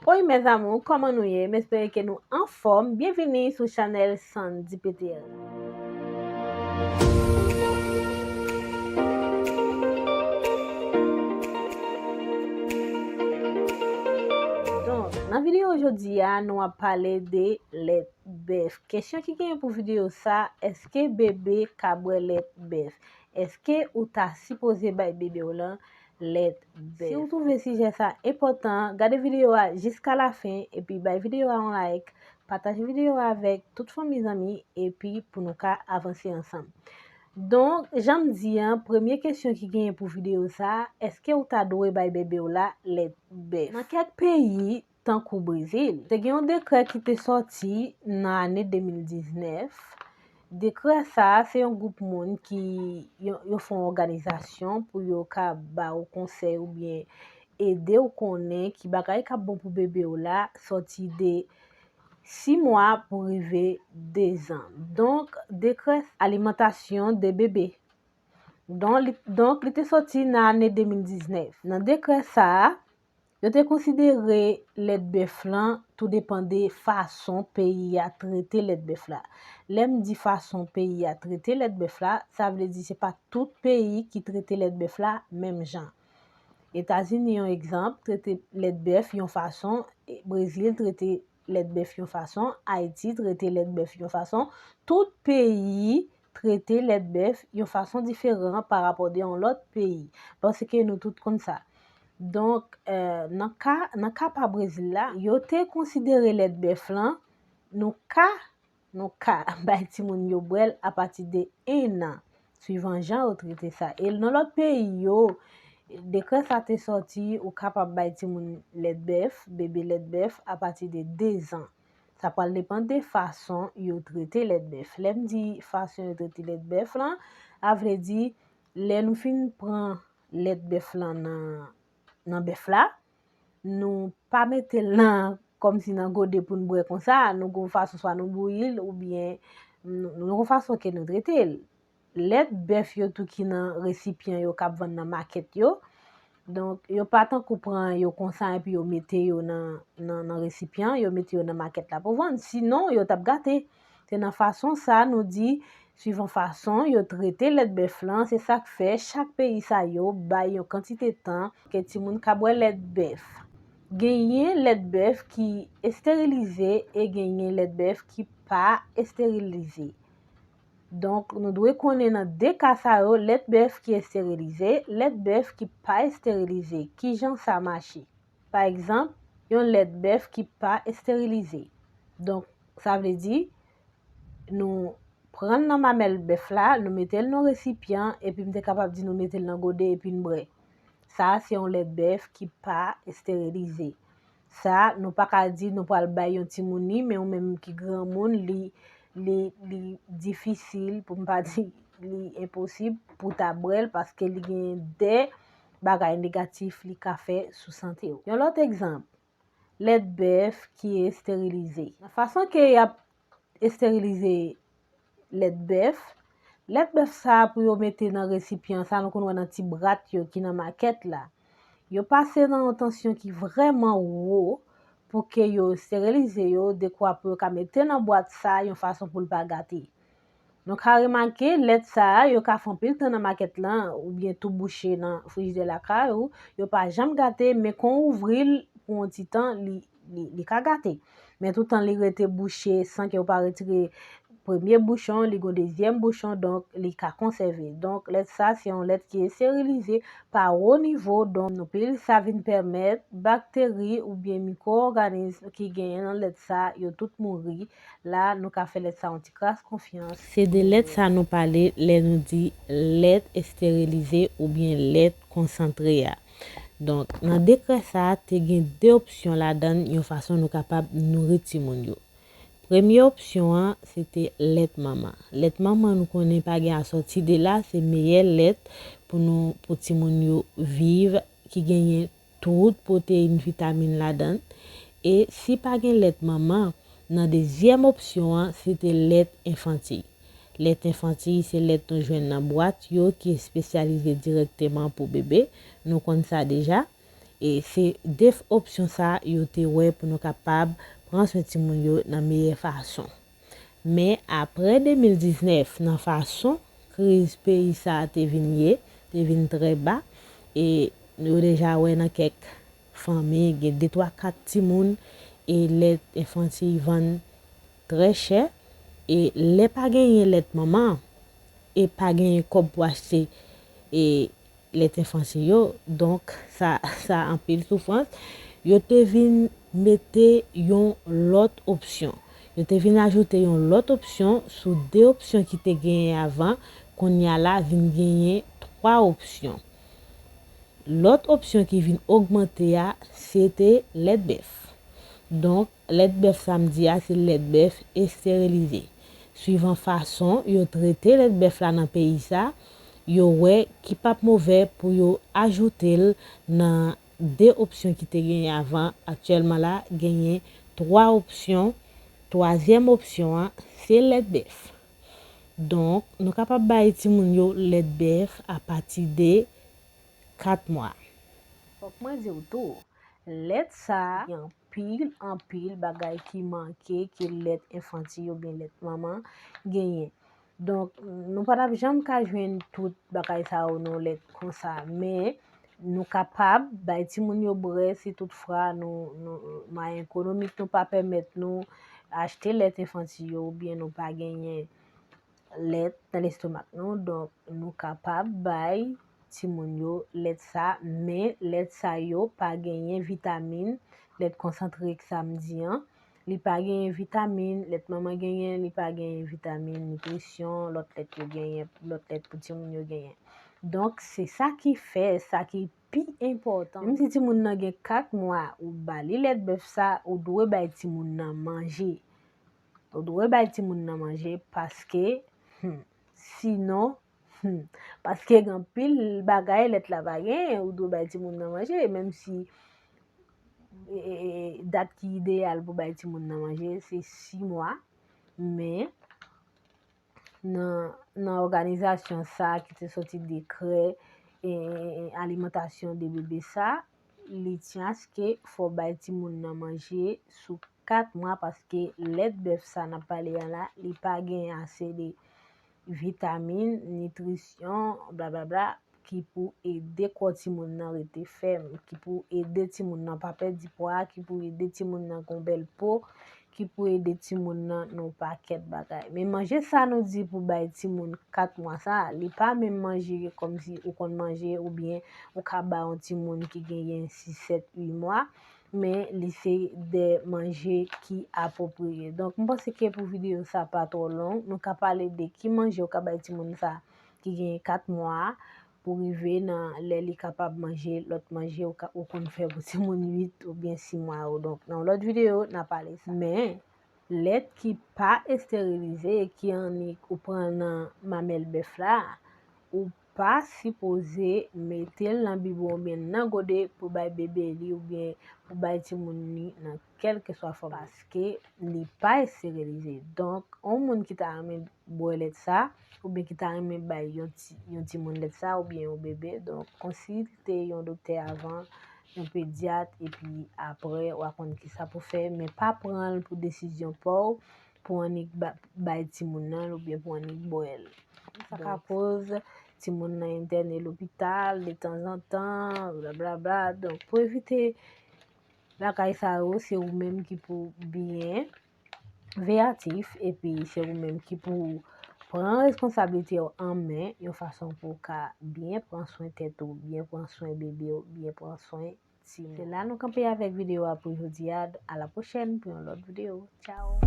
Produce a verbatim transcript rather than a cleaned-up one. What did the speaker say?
Oi mes amours, kòman nou ye? M espere ke nou anfòm. Byenvini sou chanèl Sandy P T L. Donk, nan videyo jodi a, nou ap pale de lèt bèf. Kesyon ki genyen pou videyo sa, èske bebe ka bwè lèt bèf? Èske ou ta sipoze bay bebe w lan lèt bèf? Si w twouve sijè sa enpòtan, gade videyo a jiska lafen, epi bay videyo a yon like, pataje videyo a avèk tout fanmi zanmi, epi pou nou ka avanse ansanm. Donk, jan m di an, premye kesyon ki genyen pou videyo sa, èske ou ta dwe bay bebe w la lèt bèf? Nan kèk peyi, tankou Brezil, te gen yon dekrè ki te sòti nan ane de mil diznèf. Dekrè sa a, se yon gwoup moun ki, yo, yo fè yon òganizasyon pou yo ka ba w konsèy oubyen ede w konnen ki bagay k ap bon pou bebe w la, sòti de sis mwa pou rive de zan. Donk, dekrè alimantasyon de bebe. Donk, li, donk, li te sòti nan ane de mil diznèf. Nan dekrè sa a, yo te konsidere lèt bèf lan tou depan de fason peyi a trete lèt bèf la. Lè m di fason peyi a trete lèt bèf la, sa vle di se pa tout peyi ki trete lèt bèf la menm jan. Etazini, yon egzanp, trete lèt bèf yon fason, e Brezil trete lèt bèf yon fason, Ayiti trete lèt bèf yon fason. Tout peyi trete lèt bèf yon fason diferan pa rapò de yon lòt peyi, paske nou tout konn sa. Donk, eh, nan ka, nan ka pa Brezil la, yo te konsidere lèt bèf lan, nou ka, nou ka bay timoun yo bwè l apati de en an, swivan jan yo trete sa. E nan lòt peyi yo, dekrè sa te sòti, ou kapab bay timoun lèt bèf, bebe lèt bèf, apati de de zan. Sa pral depann de fason yo trete lèt bèf. Lè m di fason yo trete lèt bèf lan, a vle di, lè nou fin pran lèt bèf lan nan, nan bèf la, nou pa mete l nan, kòmsi nan gode pou n bwè konsa, nou gon fason swa nou bouyi l oubyen nou, nou gon fason ke nou trete l. Lèt bèf yo tou ki nan resipyan yo k ap vann nan makèt yo. Donk, yo pa tankou pran yo konsa epi yo mete yo nan, nan, nan resipyan, yo mete yo nan makèt la pou vann. Sinon, yo t ap gate. Se nan fason sa nou di, swivan fason yo trete lèt bèf lan, se sa k fè chak peyi sa yo bay yon kantite tan ke timoun ka bwè lèt bèf. Genyen lèt bèf ki esterilize e genyen lèt bèf ki pa esterilize. Donk, nou dwe konnen nan de ka sa yo, lèt bèf ki esterilize, lèt bèf ki pa esterilize. Kijan sa mache? Pa egzanp, yon lèt bèf ki pa esterilize. Donk, sa vle di, nou pran l nan mamèl bèf la, nou mete l nan resipyan, epi m te kapab di nou mete l nan gode epi n bwè. Sa a se yon lèt bèf ki pa esterilize. Sa, nou pa ka di nou pral bay yon timoun li, men ou menm ki granmoun, li, li, li difisil, pou m pa di li enposib, pou ta bwè l, paske li gen de bagay negatif li ka fè sou sante w. Yon lòt egzanp, lèt bèf ki esterilize. Nan fason ke y ap esterilize lèt bèf, lèt bèf sa a pou yo mete nan resipyan sa, nou konn wè nan ti bwat yo ki nan makèt la. Yo pase nan yon tansyon ki vrèman wo pou ke yo esterilize yo, dekwa pou yo ka mete nan bwat sa yon fason pou l pa gate. Nou ka remake, lèt sa a, yo ka fè anpil tan nan makèt lan, oubyen tou bouche nan frijidè lakay ou, yo pa janm gate, men kon w ouvri l pou yon ti tan, li, li, li ka gate. Men toutan li rete bouche san ke w pa retire premye bouchon, li gon dezyèm bouchon, donk li ka konsève. Donk, lèt sa, se yon lèt ki esterilize pa wo nivo, donk nou pil sa vin pèmèt bakteri oubyen mikwo-òganis ki genyen nan lèt sa, yo tout mouri. La, nou ka fè lèt sa yon ti kras konfyans. Se de lèt sa nou pale lè nou di lèt esterilize oubyen lèt konsantre a. Donk, nan dekrè sa, te gen de opsyon ladan l, yon fason nou kapab nouri timoun yo. Premye opsyon an, se te lèt manman. Lèt manman, nou konnen pa gen asòti de la, se meyè lèt pou nou, pou timoun yo viv, ki genyen tout pwoteyin, vitamin ladan l. E si pa gen lèt manman, nan dezyèm opsyon an, se te lèt enfantiyè. Lèt enfantiyè, se lèt nou jwenn nan bwat yo ki espesyalize dirèkteman pou bebe. Nou konn sa deja. E se de opsyon sa yo te wè pou nou kapab pran swen timoun yo nan meyè fason. Men apre de mil diznèf, nan fason kriz peyi sa a te vin ye, te vin trè ba, e nou deja wè nan kèk fanmi, gen de, twa, kat timoun, e lèt enfantiyèl vann trè chè, e lè pa genyen lèt manman, e pa genyen kòb pou achte, e lèt enfantiyèl yo, donk sa, sa anpil soufrans, yo te vin mete yon lòt opsyon. Yo te vin ajoute yon lòt opsyon sou de opsyon ki te genyen avan, kounye a la vin genyen twa opsyon. Lòt opsyon ki vin ogmante a, se te lèt bèf. Donk, lèt bèf sa m di a, se lèt bèf esterilize. Swivan fason yo trete lèt bèf la nan peyi sa, yo wè ki p ap movè pou yo ajoute l nan de opsyon ki te genyen avan. Aktyèlman la, genyen twa opsyon. Twazyèm opsyon an, se lèt bèf. Donk, nou kapab bay timoun yo lèt bèf apati de kat mwa. Fòk mwen di w tou, lèt sa a, gen anpil, anpil bagay ki manke ke lèt enfantiyèl oubyen lèt manman genyen. Donk, nou pa t ap janm ka jwenn tout bagay sa yo nan lèt konsa, men nou kapab bay timoun yo bwè si toutfwa nou, nou, mwayen ekonomik nou pa pèmèt nou achte lèt enfantiyèl oubyen nou pa genyen lèt nan lestomak nou. Donk, nou kapab bay timoun yo lèt sa, men lèt sa yo pa genyen vitamin, lèt konsantre sa m di an, li pa genyen vitamin, lèt manman genyen, li pa genyen vitamin, nitrisyon, lòt lèt yo genyen, lòt lèt pou timoun yo genyen. Donk, se sa ki fè, sa ki pi enpòtan. Menm si timoun nan gen kat mwa, ou ba li lèt bèf sa, ou dwe bay timoun nan manje. Ou dwe bay timoun nan manje paske, hmm, sinon, hmm, paske gen anpil bagay lèt la pa genyen, ou dwe bay timoun nan manje, menm si, e, e, e, dat ki ideyal pou bay timoun nan manje, se sis mwa, men nan, nan òganizasyon sa ki te soti dekrè, e, e, e, alimantasyon de bebe sa, li tyen aske fò bay timoun nan manje sou kat mwa, paske lèt bèf sa n ap pale a la, li pa gen ase de vitamin, nitrisyon, blablabla, ki pou ede kò timoun nan rete fèm, ki pou ede timoun nan pa pèdi pwa, ki pou ede timoun nan gon bèl po, ki pou ede timoun nan nan yon pakèt bagay. Men manje sa nou di pou bay timoun kat mwa sa, li pa menm manje kòmsi ou konn manje oubyen ou ka ba yon timoun ki genyen sis, sèt, uit mwa, men li se de manje ki apwopriye. Donk, m panse ke pou videyo sa pa twò long, nou ka pale de ki manje ou ka bay timoun sa ki genyen kat mwa, pou rive nan lè li kapab manje lòt manje ou ka, ou konn fè pou timoun uit oubyen sis mwa yo. Donk, nan yon lòt videyo, n a pale sa. Men, lèt ki pa esterilize, ki annik ou pran nan mamèl bèf la, ou pa sipoze mete l nan bibwon oubyen nan gode pou bay bebe li oubyen pou bay timoun li nan kèlkeswa fòm, paske li pa esterilize. Donk, yon moun ki ta renmen bwè lèt sa, oubyen ki ta renmen bay yon ti, yon timoun lèt sa, oubyen yon bebe, donk konsilte yon doktè avan, yon pedyat, epi apre w a konn kisa pou fè, men pa pran l pou desizyon pa w, pou annik ba-, bay timoun nan l, oubyen pou annik bwè l. Sa ka koz timoun nan entène lopital detanzantan, blablabla. Donk, pou evite bagay sa yo, se ou menm ki pou byen veyatif, epi se ou menm ki pou pran responsablite w an men, yon fason pou w ka byen pran swen tèt ou, byen pran swen bebe w, byen pran swen timoun. Se la nou kanpe avèk videyo a pou jodi a. A la pwochèn pou yon lòt videyo. Tchao!